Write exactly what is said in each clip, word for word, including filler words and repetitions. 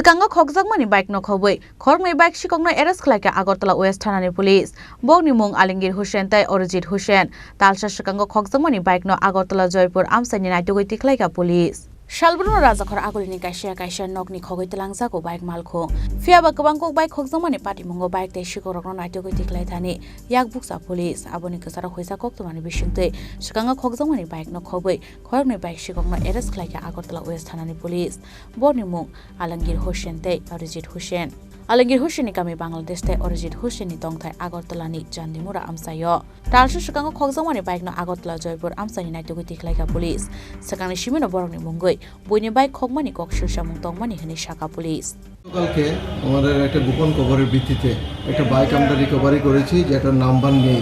Swkango khokjakmani bike no khobwi khoroknwi bike sikokno arrest khlaikha Agartala West thanani police. Bokni mung Alamgir Hussain tei Arijit Hussain. Talsa swkango khokjakmani bike no Agartala Joypur amchaini naitugwi tikhlaikha police. Salbruno Rajakhor agulini kaisa kaisa nokni khogwi twlangjago bike malkhung. Phiyaba kwbang kok bike khokjakmani patimungo bike tei sikokrokno naitugwi tiklai thani yak bukcha police. Aboni kwcharo huijak koktwmani bisingtwi swkango khokjakmani bike no khobwi khoroknwi bike sikokno arrest khlaikha Agartala West thanani police. Boni mung Alamgir Hussain tei Arijit Hussain. Alamgir Hussainni kami Bangladesh tei Arijit Hussainni tongthai Agartalani Chandimura amchaio. Talsa swkango khokjakmani bike no Agartala Joypur amchaini naitugwi tikhlaikha police. Swkangni simino borokni mungwi buini bike khokmani kok swrwngsamung tongmani hwnwi sakha police. গতকালকে আমাদের একটা গোপন খবরের ভিত্তিতে একটা বাইক আমরা রিকভারি করেছি, যেটার নাম্বার নেই,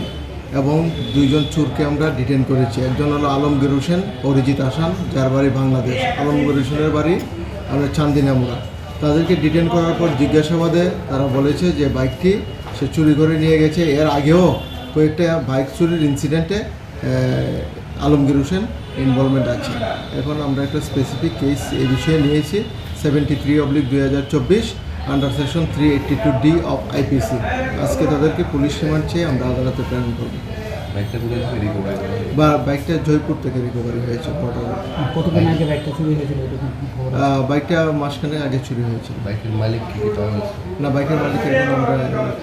এবং দুইজন চোরকে আমরা ডিটেইন করেছি। একজন হলো আলমগীর হোসেন, অরিজিৎ আসান, যার বাড়ি বাংলাদেশ। আলমগীর হোসেনের বাড়ি আমরা চান্দিনামুড়া। তাদেরকে ডিটেইন করার পর জিজ্ঞাসাবাদে তারা বলেছে যে বাইকটি সে চুরি করে নিয়ে গেছে। এর আগেও কয়েকটা বাইক চুরির ইনসিডেন্টে আহ, আলমগীর হোসেন ইনভলভমেন্ট আছে। এখন আমরা একটা স্পেসিফিক কেস এই বিষয়ে নিয়েছি, সেভেন্টি থ্রি অবলিক দুই হাজার চব্বিশ, under section three eighty two D of IPC. আজকে তাদেরকে পুলিশ রিমান্ড চেয়ে আমরা আদালতে প্রেরণ করব। বাইকটা কোথা থেকে রিকভারি করা হয়েছে? বা বাইকটা জয়পুর থেকে রিকভারি হয়েছে, বর্ডারে। কতদিন আগে বাইকটা চুরি হয়েছিল, এটা কি খবর আছে? আহ, বাইকটা মাসখানেক আগে চুরি হয়েছিল। বাইকের মালিক কি কি পাওয়া গেছে? না, বাইকের মালিক এখন আমরা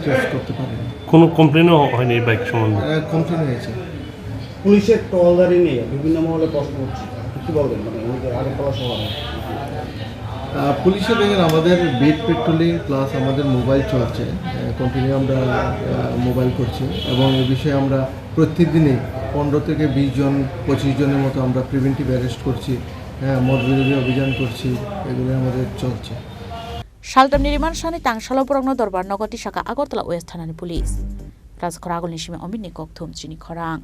ট্রেস করতে পারিনি। কোনো কমপ্লেনও হয়নি এই বাইক সম্বন্ধে? আহ, কমপ্লেন হয়েছে। পুলিশের টহলদারি নিয়ে বিভিন্ন মহলে প্রশ্ন উঠছে, আপনি কি বলবেন? মানে, ওই যে আগরতলা শহরে। আহ, পুলিশের, দেখেন, আমাদের বিট পেট্রোলিং প্লাস আমাদের মোবাইল চলছে, আহ, কন্টিনিউ আমরা, আহ, মোবাইল করছি এবং এই বিষয়ে আমরা প্রত্যেক দিনই পনেরো থেকে বিশ জন, পঁচিশ জনের মতো আমরা প্রিভেন্টিভ অ্যারেস্ট করছি, হ্যাঁ, মদ বিরোধী অভিযান করছি, এগুলো আমাদের চলছে। Saltamni rimani sani tangsalo borokno dorbar nogo tisakha Agartala West thanani police. Rajakhor agulni simi Omitni kokthum chini khorang.